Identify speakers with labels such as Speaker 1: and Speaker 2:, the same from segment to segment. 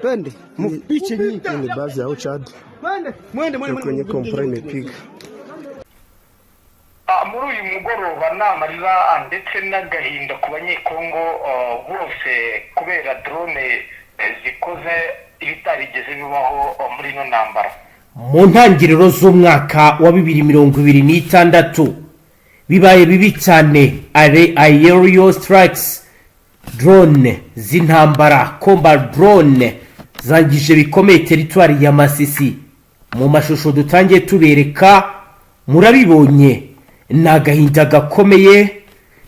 Speaker 1: Twende mpiche nyinyi.
Speaker 2: Hii ni basi ya Ochad
Speaker 1: Mwende mwende.
Speaker 2: Kwenye kompra imepiga.
Speaker 3: Muri uyu mugoroba ni amarira ndetse n'agahinda ku Banyekongo bose kubera drone zikoze ibitarigeze bibaho muri ino ntambara.
Speaker 4: Mu ntangiriro z'umwaka wa 2026 bibaye bibi cyane. Are aerial strikes, drone z'intambara, combat drone zangije bikomeye teritwari ya Masisi. Mu mashusho dutangiye tubereka murabibonye, ni agahinda gakomeye,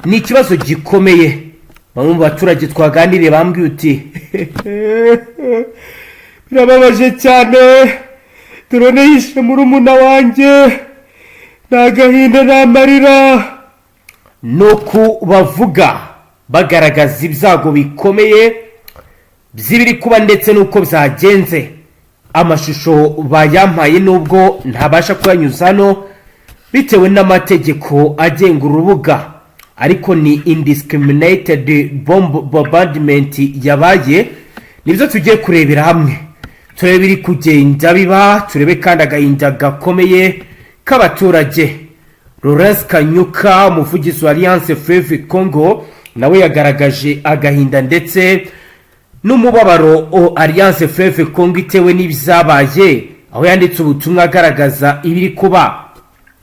Speaker 4: ni ikibazo gikomeye. Bamwe mu baturage twaganiriye bambwiye uti: "Birababaje cyane, drone yishe murumuna wanjye, ni agahinda n'amarira." Ni uku bavuga, bagaragaza ibyago bikomeye by'ibiri kuba ndetse n'uko byagenze. Amashusho bayampaye, nubwo ntabasha kuyanyuza hano bitewe n'amategeko agenga urubuga, ariko ni indiscriminated bomb bombardment yabaye. Nibyo tugiye kurebera hamwe, turebe ibiri kugenda biba, turebe kandi agahinda gakomeye k'abaturage. Lawrence Kanyuka, umuvugizi wa Alliance Fleuve Congo, nawe yagaragaje agahinda ndetse n'umubabaro o Alliance Fleuve Congo itewe n'ibyabaye, aho yanditse ubutumwa agaragaza ibiri kuba,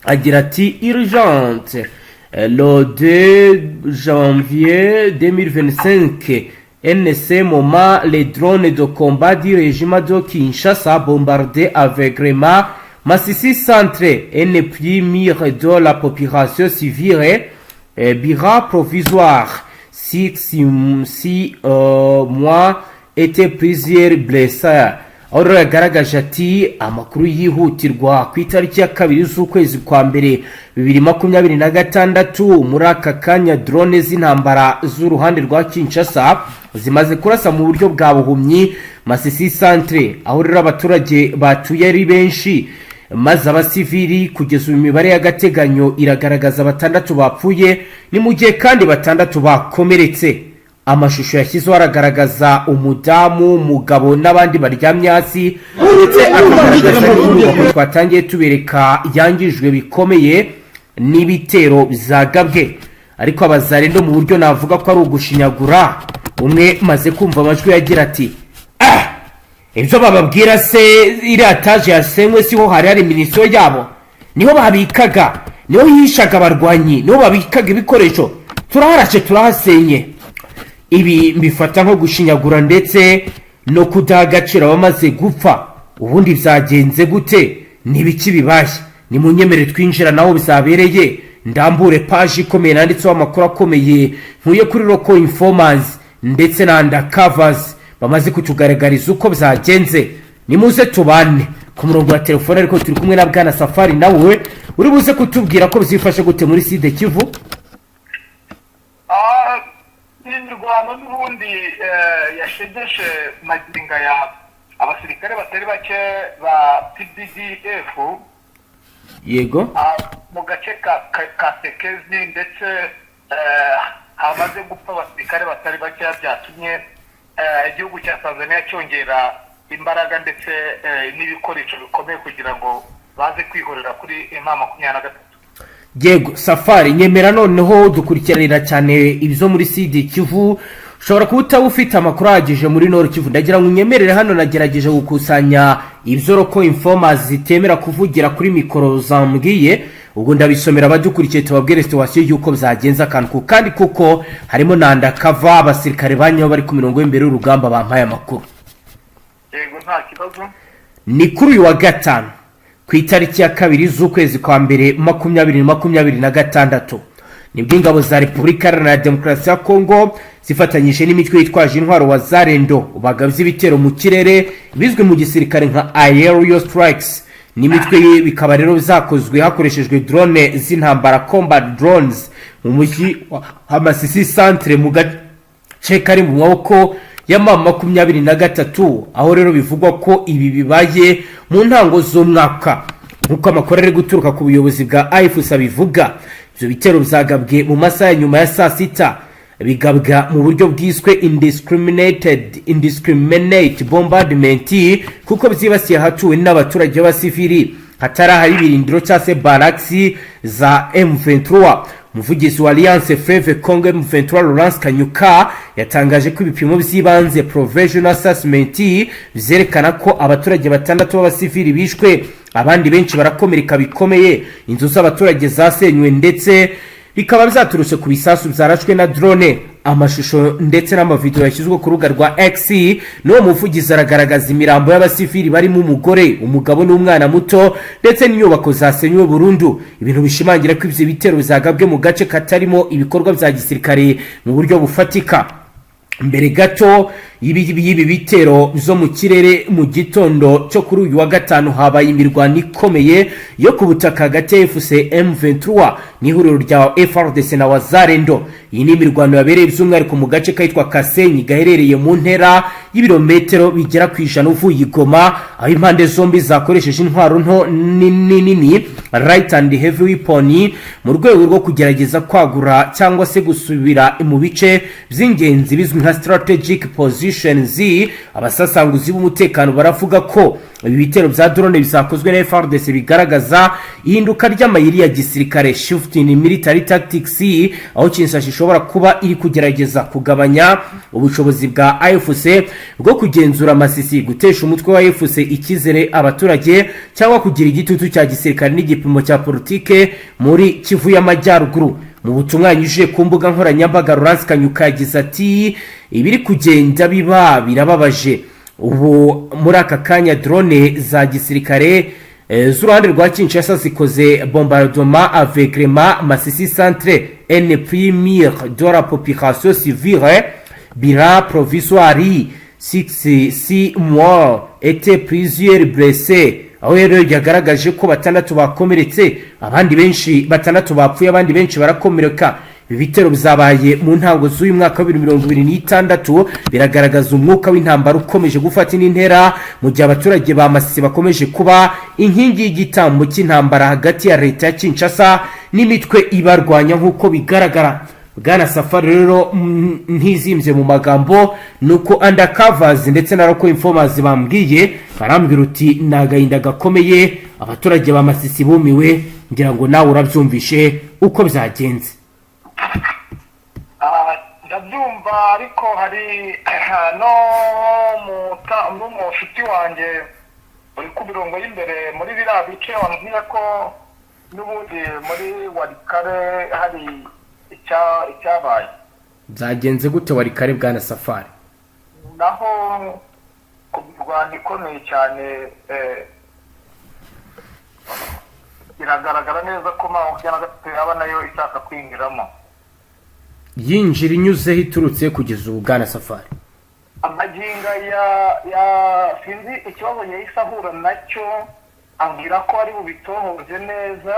Speaker 4: agira ati: "Urgente, le 2 janvier 2025, en ce moment, les drones de combat du régime de Kinshasa bombardent aveuglément Masisi Centre, en plein milieu de la population civile. Bilan provisoire, 6 morts et plusieurs blessés." Aho rero yagaragaje ati: "Amakuru yihutirwa, ku itariki ya 2 z'ukwezi kwa mbere 2026, muri aka kanya drone z'intambara z'uruhande rwa Kinshasa zimaze kurasa mu buryo bwa buhumyi Masisi Centre, aho rero abaturage batuye ari benshi, maze abasivili kugeza ubu imibare y'agateganyo iragaragaza batandatu bapfuye, ni mu gihe kandi batandatu bakomeretse." Amashusho yashyizeho aragaragaza umudamu, umugabo n'abandi baryamye hasi, ndetse akagaragaza n'inyubako twatangiye tubereka yangijwe bikomeye n'ibitero byagabwe. Ariko abazarendo, mu buryo navuga ko ari ugushinyagura, umwe maze kumva amajwi yagira ati: "Ah, ibyo bababwira se, iriya étage yasenywe siho hari hari munition yabo? Niho babikaga, niho hishaga abarwanyi, niho babikaga ibikoresho. Turaharashe, turahasenye." Ibi mbifata nko gushinyagura ndetse no kudaha agaciro abamaze gupfa. Ubundi byagenze gute? Ni ibiki bibaye? Ni mu nyemere twinjira naho bizabereye, ndambure paji ikomeye nanditseho amakuru akomeye nkuye kuri local informants ndetse na undercovers bamaze kutugaragariza uko byagenze. Nimuze tubane ku murongo wa telefone, ariko turi kumwe na bwana Safari, nawe uri buze kutubwira ko byifashe gute muri Sud Kivu.
Speaker 3: Imirwano n'ubundi yashegeshe magingo ya abasirikare batari bake ba TPDF mu gace ka Tekezi, ndetse hamaze gupfa abasirikare batari bakeya, byatumye igihugu cya Tanzania cyongera imbaraga ndetse n'ibikoresho bikomeye kugira ngo baze kwihorera kuri M23.
Speaker 4: Yego Safari, nyemera noneho dukurikiranira cyane ibyo muri Sud Kivu. Ushobora kuba utaba ufite amakuru ahagije muri Nord Kivu. Ndagira ngo unyemerere, hano nagerageje gukusanya ibyo local informers zitemera kuvugira kuri mikoro zambwiye. Ubwo ndabisomera abadukurikiye, tubabwire situation y'uko byagenze akantu ku kandi, kuko harimo na undercover, abasirikare ba nyabo bari ku mirongo y'imbere y'urugamba bampaye amakuru.
Speaker 3: Yego, nta kibazo.
Speaker 4: Ni kuri uyu wa gatanu, ku itariki ya 2 z'ukwezi kwa mbere 2026, nibwo ingabo za Repubulika Iharanira Demokarasi ya Kongo zifatanyije n'imitwe yitwaje intwaro Wazalendo bagabye ibitero mu kirere bizwi mu gisirikare nka aerial strikes n'imitwe. Bikaba rero zakozwe hakoreshejwe drone z'intambara, combat drones, mu mujyi wa Masisi Centre, mu gace kari mu maboko ya M23, aho rero bivugwa ko ibi bibaye mu ntango z'umwaka, nk'uko amakuru ari guturuka ku buyobozi bwa AFC abivuga. Ibyo bitero byagabwe mu masaha ya nyuma ya saa sita. Bigabwa mu buryo bwiswe indiscriminated indiscriminate bombardment, kuko byibasiye ahatuwe n'abaturage b'abasivili, hatari ahari ibirindiro cyangwa se barracks za M23. Umuvugizi wa Alliance Fleuve Congo M23, Lawrence Kanyuka, yatangaje ko ibipimo by'ibanze, provisional assessment, byerekana ko abaturage batandatu b'abasivili bishwe, abandi benshi barakomereka bikomeye, inzu z'abaturage zasenywe, ndetse bikaba byaturutse ku bisasu byarashwe na drone. Amashusho ndetse n'amavideo yashyizwe ku rubuga rwa X n'uwo muvugizi aragaragaza imirambo y'abasivili barimo umugore, umugabo n'umwana muto, ndetse n'inyubako zasenywe burundu, ibintu bishimangira ko ibyo bitero bizagabwe mu gace katarimo ibikorwa bya gisirikare mu buryo bufatika. Mbere gato y'ibi bitero byo mu kirere, mu gitondo cyo kuri uyu wa gatanu habaye imirwano ikomeye yo ku butaka hagati ya AFC M23 n'ihuriro rya FARDC na Wazalendo. Iyi ni imirwano yabereye by'umwihariko mu gace kitwa Kasenyi, gaherereye mu ntera y'ibirometero bigera ku 100 uvuye i Goma, aho impande zombi zakoresheje intwaro nto nini, light and heavy weapon, mu rwego rwo kugerageza kwagura cyangwa se gusubira mu bice by'ingenzi bizwi nka strategic positions. Abasasanguzi b'umutekano baravuga ko ibi bitero bya drone bizakozwe na FARDC bigaragaza ihinduka ry'amayeri ya gisirikare, shift in military tactics, aho Kinshasa ishobora kuba iri kugerageza kugabanya ubushobozi bwa AFC bwo kugenzura Masisi, gutesha umutwe wa AFC icyizere abaturage, cyangwa kugira igitutu cya gisirikare n'igipimo cya politike muri Kivu y'Amajyaruguru. Mu butumwa yanyujije ku mbuga nkoranyambaga, Laurence Kanyuka yagize ati: "Ibiri kugenda biba birababaje. Ubu muri aka kanya drone za gisirikare z'uruhande rwa Kinshasa zikoze bombardement aveuglément Masisi centre, en plein milieu de la population civile. Bilan provisoire: 6 morts et plusieurs blessés." Aho rero yagaragaje ko batandatu bakomeretse, abandi benshi, batandatu bapfuye, abandi benshi barakomereka. Ibi bitero byabaye mu ntango z'uyu mwaka wa 2026, biragaragaza umwuka w'intambara ukomeje gufata indi ntera, mu gihe abaturage ba Masisi bakomeje kuba inkingi y'igitambo cy'intambara hagati ya leta ya Kinshasa n'imitwe ibarwanya nk'uko bigaragara. Bwana Safari, rero ntizimbye mu magambo, ni uko undercovers ndetse na local informers bambwiye, barambwira uti ni agahinda gakomeye, abaturage ba Masisi bumiwe. Ngira ngo nawe urabyumvishe uko byagenze.
Speaker 3: Ndabyumva, ariko hari no n'umushuti wanjye uri ku mirongo y'imbere muri biriya bice wambwiye ko n'ubundi muri Walikale hari icyabaye.
Speaker 4: Byagenze gute Walikale, bwana Safari?
Speaker 3: Naho ku mirwano ikomeye cyane, biragaragara neza ko M23 yaba nayo ishaka kwinjiramo.
Speaker 4: Yinjira inyuzeho iturutse kugeza ubu, bwana Safari?
Speaker 3: Amaginga ya sinzi ikibazo yahise ahura nacyo, ambwira ko ari bubitohoze neza.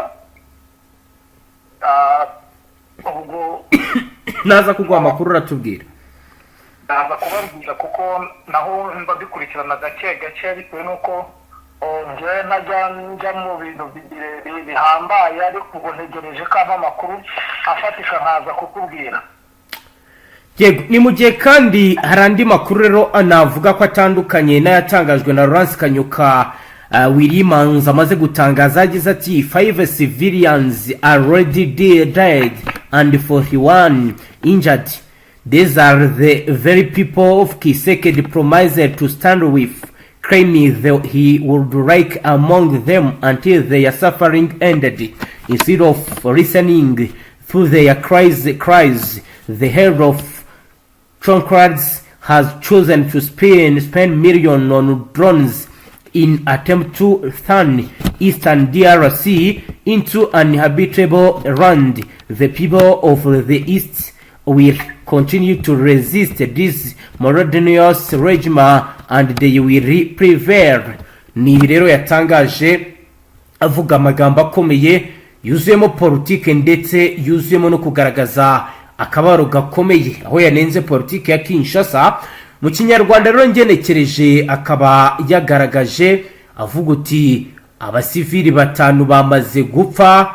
Speaker 3: Ubwo
Speaker 4: Naza kuguha amakuru uratubwira.
Speaker 3: Ndaza kubabwira, kuko naho mba bikurikirana gake gake, bitewe n'uko njyewe ntajya njya mu bintu bihambaye, ariko ubwo ntegereje ko ampa amakuru afatika nkaza kukubwira.
Speaker 4: Yego, ni mu gihe kandi hari andi makuru rero navuga ko atandukanye n'ayatangajwe na Laurence Kanyuka. Williams amaze gutangaza, yagize ati: "Five civilians already dead and 41 injured. These are the very people of Tshisekedi promised to stand with, claiming that he would like among them until their suffering ended. Instead of listening to their cries, the head of Truncards has chosen to spend millions on drones in attempt to turn eastern DRC into uninhabitable land. The people of the East will continue to resist this murderous regime and they will prevail." Ni ibi rero yatangaje, avuga amagambo akomeye yuzuyemo politike ndetse yuzuyemo no kugaragaza akabaro gakomeye, aho yanenze politike ya Kinshasa. Mu Kinyarwanda rero ngenekereje, akaba yagaragaje avuga uti abasivili batanu bamaze gupfa,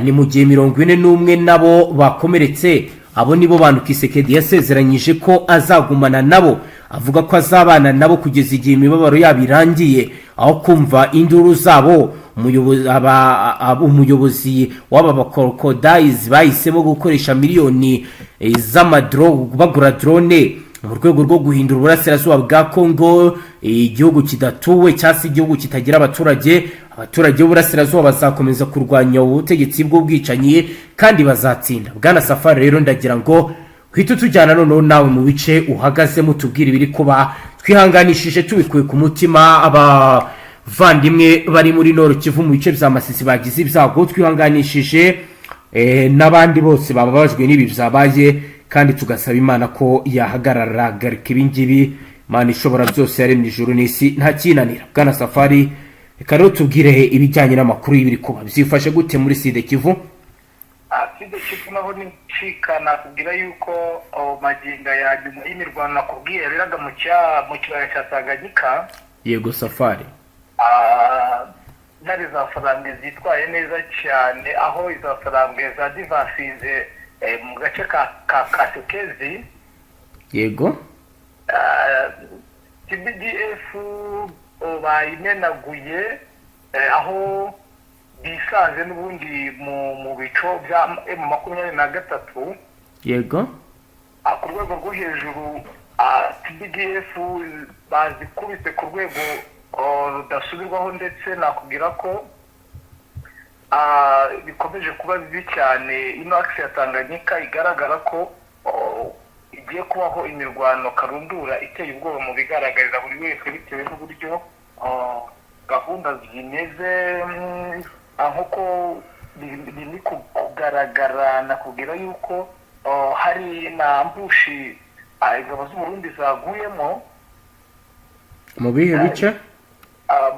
Speaker 4: ni mu gihe 41 nabo bakomeretse. Abo nibo bantu Tshisekedi yasezeranyije ko azagumana nabo, avuga ko azabana nabo kugeza igihe imibabaro yabo irangiye. Aho kumva induru zabo, umuyobozi w'aba bakorokodayizi bahisemo gukoresha miliyoni z'amadro bagura drone mu rwego rwo guhindura uburasirazuba bwa Kongo igihugu kidatuwe cyangwa se igihugu kitagira abaturage. Abaturage b'uburasirazuba bazakomeza kurwanya ubutegetsi bw'ubwicanyi kandi bazatsinda. Bwana Safari, rero ndagira ngo uhite utujyana noneho nawe mu bice uhagazemo, tubwire ibiri kuba. Twihanganishije tubikuye ku mutima abavandimwe bari muri Nord Kivu mu bice bya Masisi bagize ibyago. Twihanganishije n'abandi bose bababajwe n'ibi byabaye, kandi tugasaba Imana ko yahagarara garika ibingibi. Imana ishobora byose yaremye ijuru n'isi, nta kinanira. Bwana Safari, reka rero tubwire ibijyanye n'amakuru y'ibiri kuba. Byifashe gute muri Sud Kivu?
Speaker 3: Sud Kivu naho ni ncika. Nakubwira yuko magingo ya nyuma y'imirwano nakubwiye yaberaga mu kibaya cya Tanganyika.
Speaker 4: Yego, Safari.
Speaker 3: Intare za Sarambwe zitwaye neza cyane, aho iza Sarambwe za divansinze mu gace ka Kasekezi. TBDF bayimenaguye, aho bisanze n'ubundi mu bico bya M23. Ku rwego rwo hejuru, TBDF bazikubise ku rwego rudasubirwaho, ndetse nakubwira ko bikomeje kuba bibi cyane. Ino axe ya Tanganyika igaragara ko igiye kubaho imirwano karundura iteye ubwoba mu bigaragarira buri wese, bitewe n'uburyo gahunda zimeze. Nk'uko biri kugaragara, nakubwira yuko hari na ambush ingabo z'Uburundi zaguyemo.
Speaker 4: Mu bihe bice?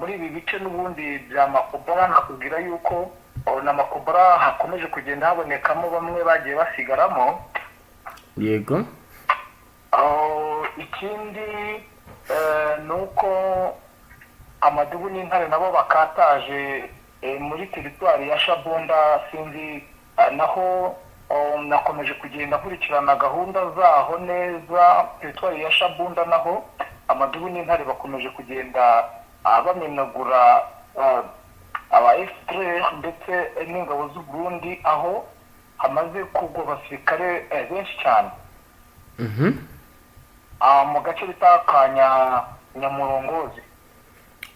Speaker 3: Muri ibi bice n'ubundi bya Makobora. Nakubwira yuko na Makobora hakomeje kugenda habonekamo bamwe bagiye basigaramo. Ikindi ni uko amadubu n'intare nabo bakataje muri teritwari ya Shabunda. Sinzi, naho nakomeje kugenda nkurikirana gahunda zaho neza. Teritwari ya Shabunda naho amadubu n'intare bakomeje kugenda bamenagura aba FDLR ndetse n'ingabo z'u Burundi, aho hamaze kugwa abasirikare benshi cyane mu gace bita ka Nyamurongozi.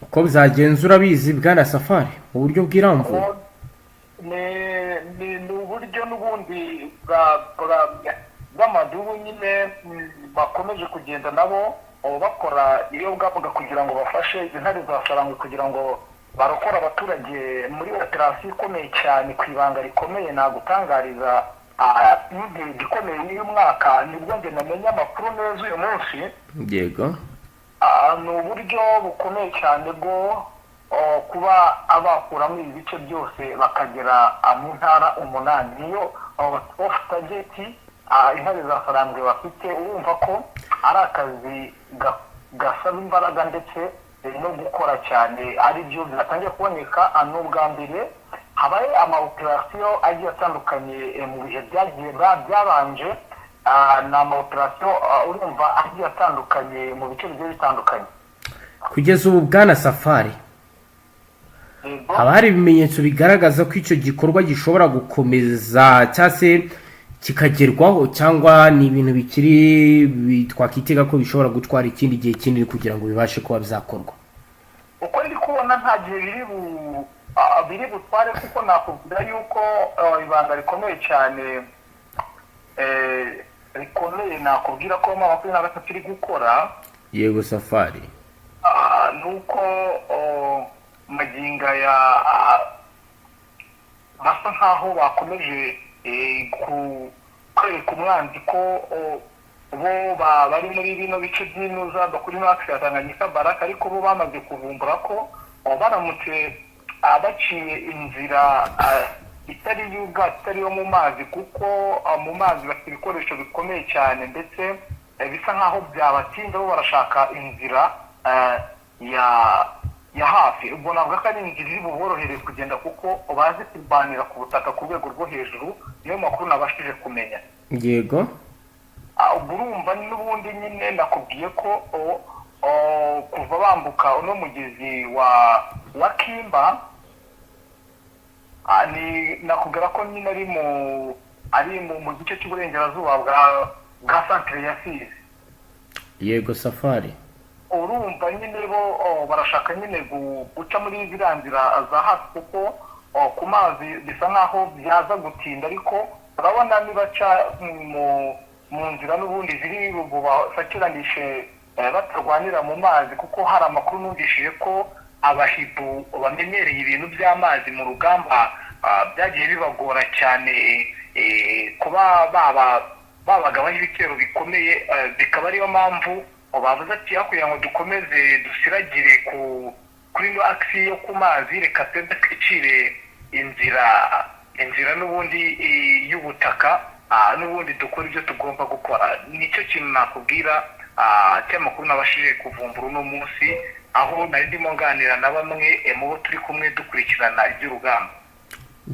Speaker 4: Uko byagenze urabizi, bwana Safari, mu buryo bwirambuye?
Speaker 3: Ni uburyo n'ubundi bw'amadubu nyine, bakomeje kugenda nabo bakora iyo bwabaga kugira ngo bafashe intare za Sarangwe kugira ngo barokore abaturage muri operasiyo ikomeye cyane ku ibanga rikomeye. Nagutangariza n'intego ikomeye y'uyu mwaka, nibwo njye namenye amakuru neza uyu munsi. Ni uburyo bukomeye cyane bwo kuba abakuramo ibi bice byose bakagera mu ntara 8, niyo off target intare za Sarambwe bafite. Urumva ko ari akazi gasaba imbaraga ndetse no gukora cyane, ari byo byatangiye kuboneka. Ni ubwa mbere habaye ama operasiyo agiye atandukanye mu bihe byagiye byabanje. Ni ama operasiyo urumva agiye atandukanye mu bice bigiye bitandukanye.
Speaker 4: Kugeza ubu, bwana Safari, haba hari ibimenyetso bigaragaza ko icyo gikorwa gishobora gukomeza cyangwa se kikagerwaho, cyangwa ni ibintu bikiri twakitega ko bishobora gutwara ikindi gihe kinini kugira ngo bibashe kuba byakorwa?
Speaker 3: Uko ndi kubona, nta gihe biri butware, kuko nakubwira yuko ibanga rikomeye cyane, rikomeye nakubwira ko M23 iri gukora
Speaker 4: Yego, Safari.
Speaker 3: Ni uko magingo aya basa nkaho bakomeje kwereka umwanzi ko bo bari muri bino bice by'inuza kuri axe ya Tanganyika Baraka, ariko bo bamaze kuvumbura ko baramutse baciye inzira itari iy'ubwato, itari iyo mu mazi, kuko mu mazi bafite ibikoresho bikomeye cyane ndetse bisa nkaho byabatinda. Bo barashaka inzira ya ya hafi. Ubwo navuga ko ari inzira iri buborohere kugenda, kuko bazi kurwanira ku butaka ku rwego rwo hejuru. Niyo makuru nabashije kumenya. Ubwo urumva n'ubundi nyine nakubwiye ko kuva bambuka uno mugezi wa Kimba, ni nakubwira ko nyine ari mu gice cy'uburengerazuba bwa santere ya Fizi.
Speaker 4: Yego Safari.
Speaker 3: Urumva nyine bo barashaka nyine guca muri ziriya nzira za hafi, kuko ku mazi bisa nkaho byaza gutinda. Ariko urabona nibaca mu nzira n'ubundi ziri bubafakiranishe, batarwanira mu mazi, kuko hari amakuru numvishije ko abahibu bamenyereye ibintu by'amazi mu rugamba, byagiye bibagora cyane, kuba baba babagabaho ibitero bikomeye, bikaba ariyo mpamvu bavuze ati: "Aho kugira ngo dukomeze dusiragire kuri ino axe yo ku mazi, reka twebwe twicire inzira n'ubundi y'ubutaka, n'ubundi dukora ibyo tugomba gukora." Nicyo kintu nakubwira cy'amakuru nabashije kuvumbura uno munsi, aho nari ndimo nganira na bamwe mu bo turi kumwe dukurikirana iby'urugamba.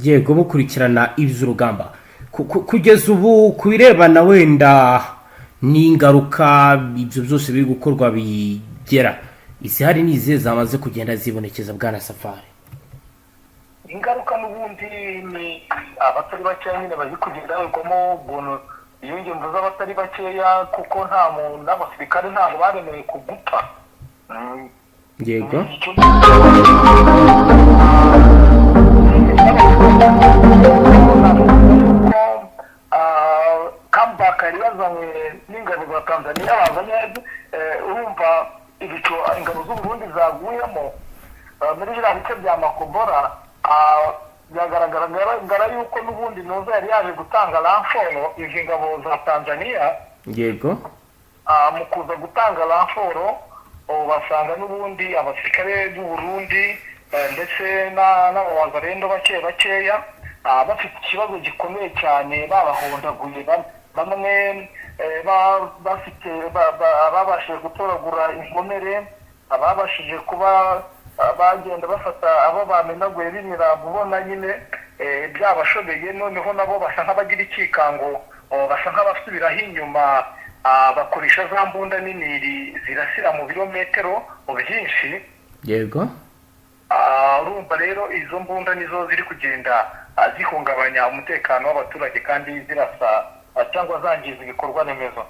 Speaker 4: Yego, mukurikirana iby'urugamba. Kugeza ubu, ku birebana wenda n'ingaruka ibyo byose biri gukorwa bigera, izihari ni izihe zamaze kugenda zibonekeza, bwana Safari?
Speaker 3: Ingaruka n'ubundi ni abatari bakeya nyine bari kugenda bagwamo. Ubuntu iyo njye mvuze abatari bakeya, kuko nta muntu n'abasirikare ntabwo baremewe kugupfa. Comeback yari yazanywe n'ingabo za Tanzania bazanye, urumva ibico ingabo z'Uburundi zaguyemo muri biriya bice bya Makobora, byagaragara yuko n'ubundi nuza yari yaje gutanga renfort izi ngabo za Tanzania. Mu kuza gutanga renfort, basanga n'ubundi abasirikare b'u Burundi, ndetse n'abawazarendo bake bakeya, bafite ikibazo gikomeye cyane, babahondaguye bamwe, bafite ababashije gutoragura inkomere, ababashije kuba bagenda bafata abo bamenaguye b'imirambo, ubona nyine byabashobeye. Noneho nabo basa nk'abagira ikikango, basa nk'abasubiraho inyuma, bakoresha za mbunda nini zirasira mu birometero byinshi. Urumva rero izo mbunda nizo ziri kugenda zihungabanya umutekano w'abaturage, kandi zirasa cyangwa zangiza ibikorwa remezo.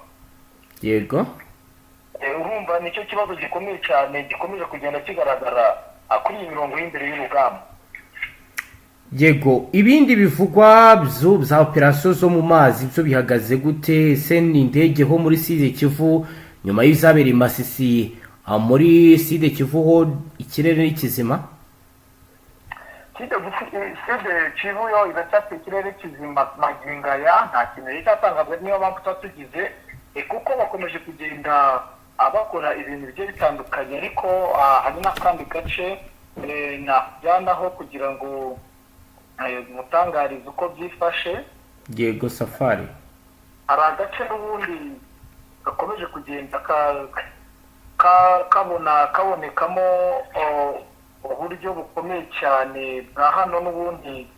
Speaker 3: Urumva nicyo kibazo gikomeye cyane gikomeje kugenda kigaragara kuri iyi mirongo y'imbere y'urugamba.
Speaker 4: Yego, ibindi bivugwa byo bya operasiyo zo mu mazi byo bihagaze gute? Ese ni indege ho muri Sud Kivu, nyuma y'izabereye i Masisi, muri Sud Kivu ho ikirere ni kizima?
Speaker 3: Sud Kivu yo iracyafite ikirere kizima magingo aya, nta kintu yari cyatangazwa. Niyo mpamvu tuba tugize, kuko bakomeje kugenda bakora ibintu bigiye bitandukanye. Ariko hari n'akandi gace nakujyanaho kugira ngo mutangarize uko byifashe.
Speaker 4: Yego Safari.
Speaker 3: Hari agace n'ubundi gakomeje kugenda kabona kabonekamo uburyo bukomeye cyane bwa hano n'ubundi,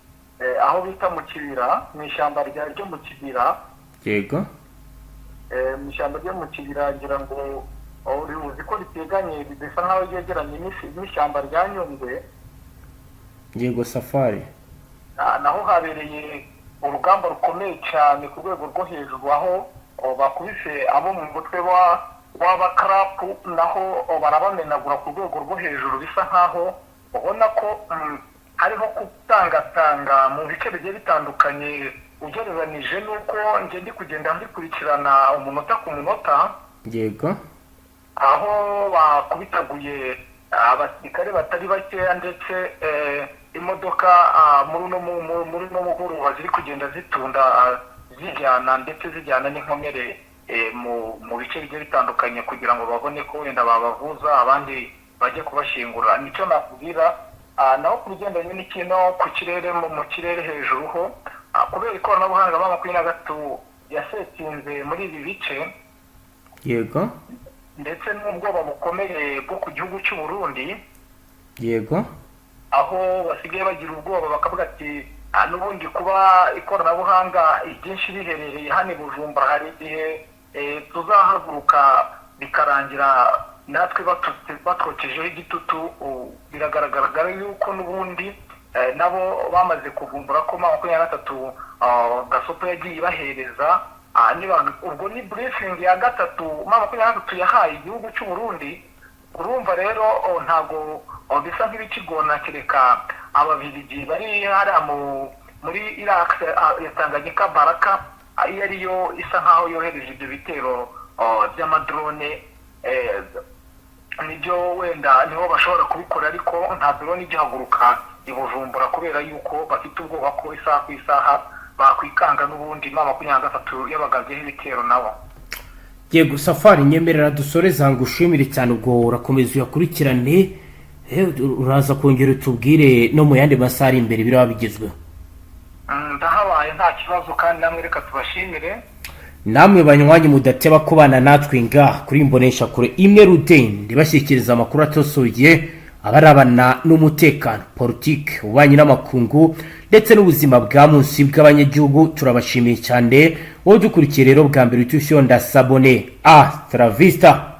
Speaker 3: aho bita mu Kibira, mu ishyamba ryo mu Kibira. Mu ishyamba ryo mu Kibira, ngira ngo uzi ko riteganye, bisa nk'aho ryegeranye n'ishyamba rya Nyungwe.
Speaker 4: Yego Safari.
Speaker 3: Naho habereye urugamba rukomeye cyane ku rwego rwo hejuru, aho bakubise abo mu mutwe w'abakarapu, naho barabamenagura ku rwego rwo hejuru. Bisa nk'aho ubona ko hariho gutangatanga mu bice bigiye bitandukanye, ugereranije n'uko njye ndi kugenda mbikurikirana umunota ku munota. Aho bakubitaguye abasirikare batari bakeya, ndetse imodoka muri uno mugoroba ziri kugenda zitunda, zijyana, ndetse zijyana n'inkomere mu bice bigiye bitandukanye, kugira ngo babone ko wenda babavuza, abandi bajye kubashyingura. Nicyo nakubwira. Naho ku bigendanye n'ikino ku kirere, mu kirere hejuru ho, kubera ikoranabuhanga M23 yasetinze muri ibi bice, ndetse n'ubwoba bukomeye bwo ku gihugu cy'u Burundi. Aho basigaye bagira ubwoba bakavuga ati: "Ah, n'ubundi kuba ikoranabuhanga ibyinshi riherereye hano i Bujumbura, hari igihe tuzahaguruka bikarangira natwe batwokejeho igitutu." Biragaragara yuko n'ubundi nabo bamaze kuvumbura ko M23, gasopo yagiye ibahereza. Ubwo ni briefing ya gatatu M23 yahaye igihugu cy'u Burundi. Urumva rero, ntago bisa nk'ibikigona, kereka Ababiligi bari hariya muri Iraq ya Tanganyika Baraka, iyo ariyo isa nkaho yohereje ibyo bitero by'amadrone, nibyo wenda niho bashobora kubikora, ariko nta drone igihaguruka i Bujumbura kubera yuko bafite ubwoba ko isaha ku isaha bakwikanga n'ubundi M23 yabagabyeho ibitero nabo.
Speaker 4: Yego Safari, nyemerera dusoreza ngushimire cyane. Ubwo urakomeza uyakurikirane, uraza kongera utubwire no mu yandi masaha ari imbere biraba bigezweho.
Speaker 3: Ndahabaye nta kibazo, kandi namwe reka tubashimire.
Speaker 4: Namwe banywanyi mudateba kubana natwe ngaha kuri imbonesha kure imwe rudende bashyikiriza amakuru atosoye abarabana n'umutekano, politiki, ububanyi n'amakungu ndetse n'ubuzima bwa munsi bw'abanyagihugu, turabashimiye cyane. Wowe dukurikiye rero bwa mbere, utushyo ndasabone a taravista.